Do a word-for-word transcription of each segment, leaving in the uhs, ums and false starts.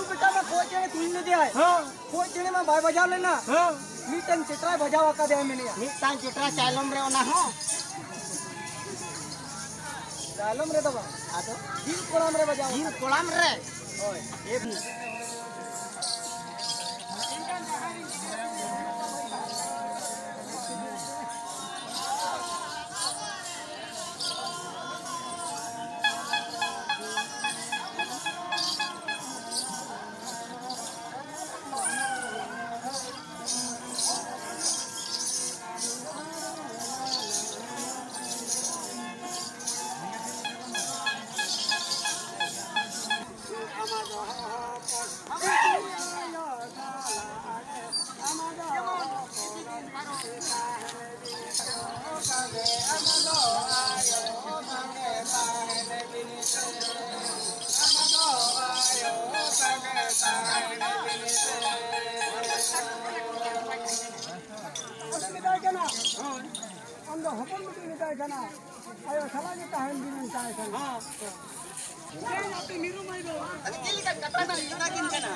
ᱢᱤᱫᱴᱟᱝ ᱢᱟ ᱠᱚᱸᱜ ᱪᱮᱬᱮ ᱛᱩᱧ ᱞᱮᱫᱮᱭᱟᱭ᱾ ᱦᱮᱸ᱾ ᱠᱚᱸᱜ ᱪᱮᱬᱮ ᱢᱟ ᱵᱟᱭ ᱵᱟᱡᱟᱣ ᱞᱮᱱᱟ᱾ ᱦᱮᱸ᱾ ᱢᱤᱫᱴᱟᱝ ᱪᱮᱴᱨᱟᱭ ᱵᱟᱡᱟᱣ ᱟᱠᱟᱫᱮᱭᱟ ᱢᱮᱱᱮᱭᱟ᱾ ᱢᱤᱫᱴᱟᱝ ᱪᱮᱴᱨᱟ ᱪᱟᱭᱞᱚᱢ ᱨᱮ ᱚᱱᱟ ᱦᱚᱸ᱾ ᱪᱟᱭᱞᱚᱢ ᱨᱮᱫᱚ ᱵᱟᱝ᱾ ᱟᱫᱚ? ᱡᱤᱞ ᱠᱚᱲᱟᱢ ᱨᱮ ᱵᱟᱡᱟᱣ ᱡᱤᱞ ᱟᱠᱟᱫᱮᱭᱟ᱾ ᱠᱚᱲᱟᱢ ᱨᱮ? ᱦᱳᱭ᱾ ᱮ ᱵᱷᱤ᱾ ᱟᱫᱚ ᱢᱮᱛᱟᱭ ᱠᱟᱱᱟ, ᱟᱢ ᱫᱚ ᱦᱚᱯᱚᱱ ᱵᱤᱴᱤ ᱢᱮᱛᱟᱭ ᱠᱟᱱᱟ, ᱟᱭᱳ ᱥᱟᱞᱟᱜ ᱜᱮ ᱛᱟᱦᱮᱱ ᱵᱤᱱ ᱢᱮᱛᱟᱭ ᱠᱟᱱᱟ᱾ ᱟᱫᱚ ᱪᱮᱫ ᱞᱮᱠᱟ ᱠᱟᱛᱷᱟ ᱫᱚ ᱤᱱᱠᱟ ᱠᱤᱱ ᱠᱟᱱᱟ?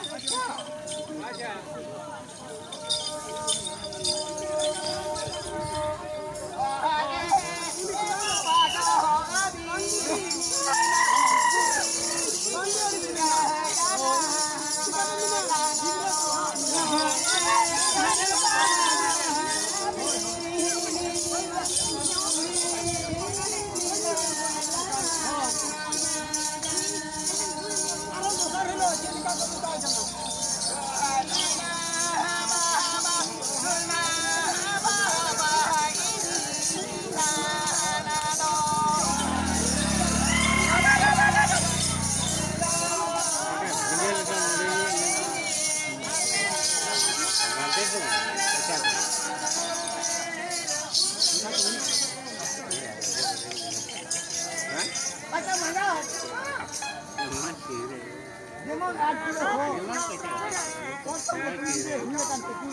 ᱡᱮᱢᱚᱱ ᱟᱴ ᱠᱤᱞᱳ ᱦᱚᱲ᱾ ᱦᱩᱭ ᱟᱠᱟᱱ ᱛᱟᱠᱚ᱾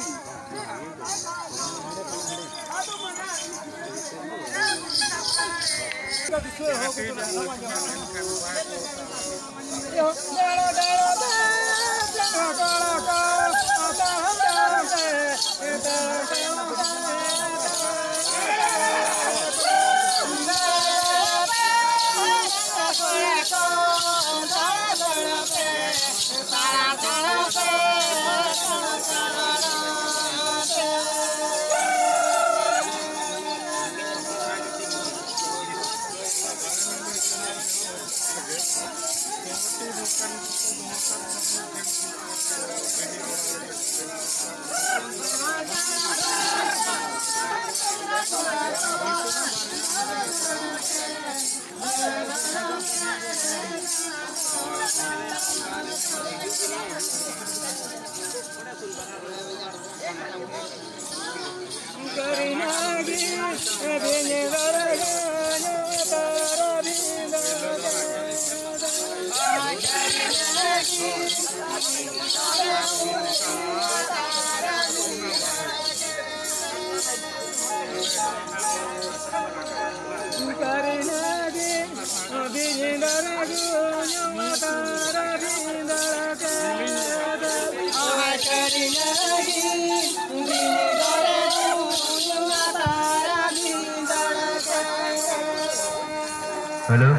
Hello.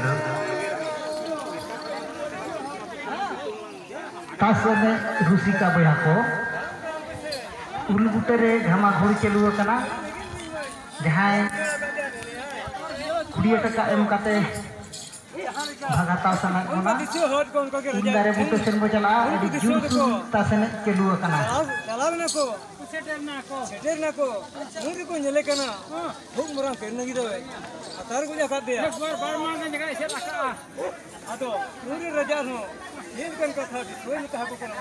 ᱛᱟᱥ ᱮᱱᱮᱡ ᱨᱩᱥᱤᱠᱟ ᱵᱚᱭᱦᱟ ᱠᱚ, ᱩᱞ ᱵᱩᱴᱟᱹ ᱨᱮ ᱜᱷᱟᱢᱟᱜᱷᱩᱲ ᱪᱟᱹᱞᱩ ᱟᱠᱟᱱᱟ᱾ ᱡᱟᱦᱟᱸᱭ ᱠᱩᱲᱤ ᱴᱟᱠᱟ ᱮᱢ ᱠᱟᱛᱮ ᱵᱷᱟᱜᱟᱛᱟᱣ ᱥᱟᱱᱟᱭᱮᱫ ᱵᱚᱱᱟ᱾ ᱩᱞ ᱫᱟᱨᱮ ᱵᱩᱴᱟᱹ ᱥᱮᱱ ᱵᱚ ᱪᱟᱞᱟᱜᱼᱟ᱾ ᱟᱹᱰᱤ ᱡᱳᱨ ᱥᱩᱨ ᱛᱟᱥ ᱮᱱᱮᱡ ᱪᱟᱹᱞᱩ ᱟᱠᱟᱱᱟ᱾ ᱪᱟᱞᱟᱣ ᱮᱱᱟ ᱠᱚ᱾ ᱥᱮᱴᱮᱨ ᱮᱱᱟ ᱠᱚ᱾ ᱱᱩᱭ ᱜᱮᱠᱚ ᱧᱮᱞᱮ ᱠᱟᱱᱟ᱾ ᱦᱩᱠ ᱢᱟᱨᱟᱝ ᱠᱮᱱ ᱞᱟᱹᱜᱤᱫ ᱫᱚ ᱦᱟᱛᱟᱨ ᱠᱚ ᱡᱟᱠᱟᱛ ᱫᱮᱭᱟ᱾ ᱟᱫᱚ ᱱᱩᱭ ᱨᱮ ᱨᱟᱡᱟ ᱦᱚᱸ ᱪᱮᱫ ᱞᱮᱠᱟᱱ ᱠᱟᱛᱷᱟ ᱫᱤᱥᱟᱹᱭ ᱞᱮᱠᱟ ᱦᱟᱹᱠᱩ ᱠᱟᱱᱟ᱾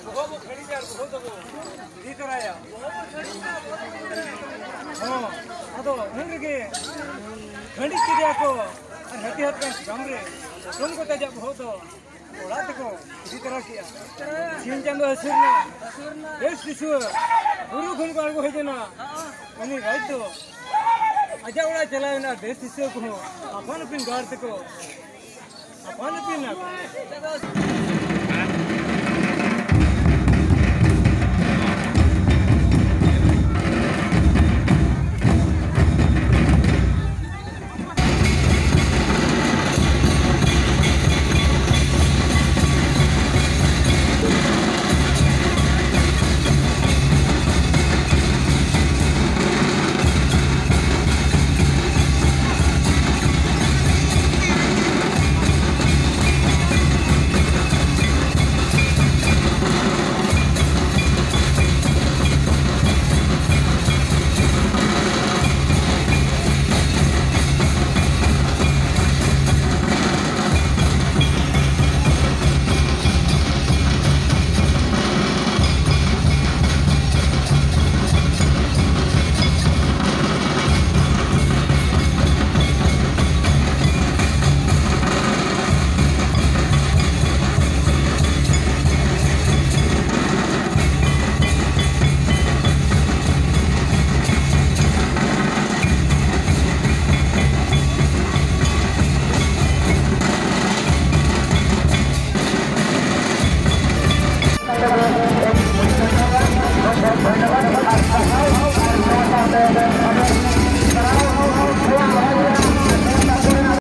ᱵᱚᱦᱚᱜ ᱵᱚ ᱠᱷᱟᱹᱲᱤ ᱟᱨ ᱵᱚᱦᱚᱜ ᱫᱚᱵᱚ ᱤᱫᱤ ᱛᱚᱨᱟᱭᱟ᱾ ᱦᱚᱸ, ᱟᱫᱚ ᱩᱱ ᱨᱮᱜᱮ ᱠᱷᱟᱹᱰᱤ ᱠᱮᱫᱮᱭᱟ ᱠᱚ ᱟᱨ ᱦᱟᱹᱛᱤ ᱦᱟᱛᱠᱟᱢ ᱥᱟᱠᱟᱢ ᱨᱮ ᱯᱚᱴᱚᱢ ᱠᱟᱛᱮ ᱟᱡᱟᱜ ᱵᱚᱦᱚᱜ ᱫᱚ ᱚᱲᱟᱜ ᱛᱮᱠᱚ ᱤᱫᱤ ᱛᱚᱨᱟ ᱠᱮᱫᱼᱟ᱾ ᱥᱤᱧ ᱪᱟᱸᱫᱚ ᱦᱟᱹᱥᱩᱨ ᱮᱱᱟ, ᱵᱮᱥ ᱫᱤᱥᱩᱣᱟᱹ ᱵᱩᱨᱩ ᱠᱷᱚᱱ ᱠᱚ ᱟᱬᱜᱚ ᱦᱮᱡ ᱮᱱᱟ᱾ ᱩᱱᱤ ᱨᱟᱡᱽ ᱫᱚ ᱟᱡᱟᱜ ᱚᱲᱟᱜ ᱪᱟᱞᱟᱣ ᱮᱱᱟ, ᱵᱮᱥ ᱫᱤᱥᱩᱣᱟᱹ ᱠᱚᱦᱚᱸ ᱟᱯᱟᱱ ᱟᱹᱯᱤᱱ ᱜᱟᱲ ᱛᱮᱠᱚ ᱟᱯᱟᱱ ᱟᱹᱯᱤᱱ ᱮᱱᱟ ᱠᱚ᱾